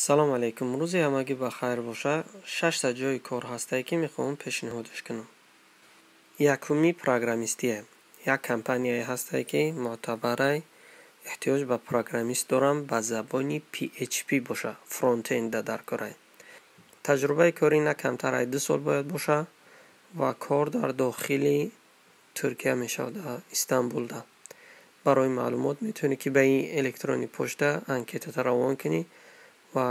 Салом алейкум. Рӯзи ҳамагӣ ба хайр боша. Шашта ҷойи кор ҳастае, ки мехоҳам пешниҳодаш кунам. Якуми программистие. Як компанияе ҳастае, ки мӯътабарай, эҳтиёҷ ба программист дорам, ба забони PHP боша, фронтенда дар корай. Таҷрибаи корӣ на камтар ай 2 сол бояд боша ва кор дар дохили Туркия мешавад, Истанбулда. Барои маълумот метавонӣ, ки ба ин электронный почта анкетата равон кунӣ ва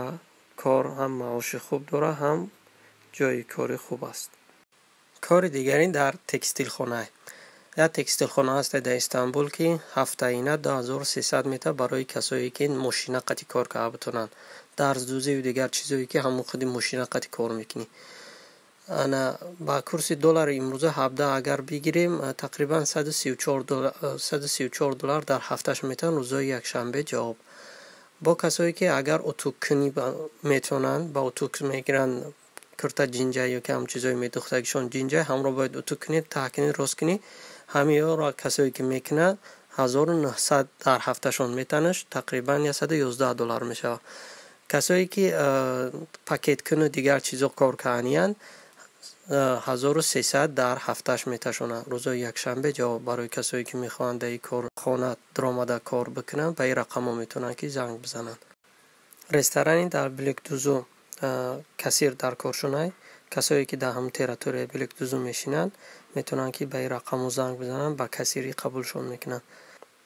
кор ҳам маоши хуб дорад, ҳам ҷойи кори хуб аст. Кори дигари дар текстилхона. Як текстилхона ҳаст дар Истанбул, ки ҳафтаина 2300 метр барои касое, ки мошина қати кор карда битонанд, дарздӯзию дигар чизое, ки ҳамон худи мошина қати кор мекунӣ. Ана ба курси доллари имрӯза 17 агар бигирем, тақрибан 134 доллар дар ҳафташ метавон. Рӯзҳои якшанбе ҷавоб. Бо касое, ки агар утюгкунӣ метавонанд, ба утюг мегиранд, курта ҷинҷа ё ки ҳам чизои медухтагишон ҷинҷа, ҳамро бояд утюг кунӣ, таҳ кунӣ, рост кунӣ. Ҳамиёро касое, ки мекунад, 1900 дар ҳафташон метанаш, тақрибан 111 доллар мешавад. Касое, ки пакеткуну дигар чизо кор карданиянд, 1300 дар ҳафташ меташонад. Рӯзҳои якшанбе ҷавоб. Барои касое, ки мехоҳанд дар ин корхона даромада кор бикунанд, ба ин рақамҳо метавонанд, ки занг бизананд. Ресторани дар Беликдузу кассир дар коршонай. Касое, ки дар ҳамон территорияи Беликдузу мешинанд, метавонанд, ки ба ин рақамҳо занг бизананд, ба кассирӣ қабулшон мекунанд.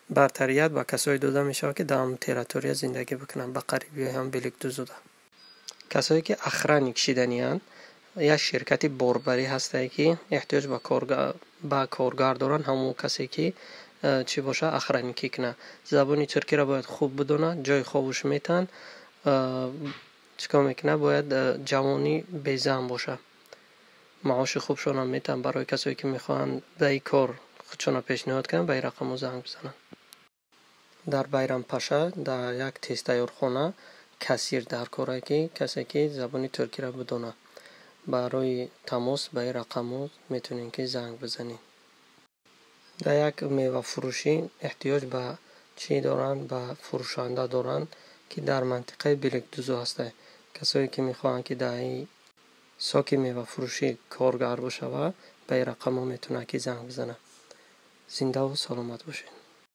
Бартарият ба касое дода мешавад, ки дар ҳамон территория зиндагӣ бикунанд, ба қарибиҳои ҳам Беликдузуда. Касое, ки охранник шиданиянд, як ширкати борбарӣ ҳастае, ки эҳтиёҷ ба коргар доранд. Ҳамон касе, ки чӣ боша, охранникӣ кунад, забони туркиро бояд хуб бидонад, ҷойи хобуш метаҳанд. Чӣ кор мекунад? Бояд ҷавони безан бошад. Маоши хубшонам метаҳанд. Барои касое, ки мехоҳанд ба ин кор худшонро пешниҳод кунанд, ба ин рақамҳо занг бизананд. Дар Байрампаша дар як тезтайёрхона кассир дар корае, ки касе, ки забони туркиро бидонад. Барои тамос ба ин рақамҳо метавонед, ки занг бизанед. Дар як мевафурӯшӣ эҳтиёҷ ба чӣ доранд? Ба фурӯшанда доранд, ки дар мантиқаи Беликдузу ҳастанд. Касое, ки мехоҳанд, ки дар ин соки мевафурӯшӣ коргар бошавад, ба ин рақамҳо метавонанд, ки занг бизананд. Зиндаву саломат бошед.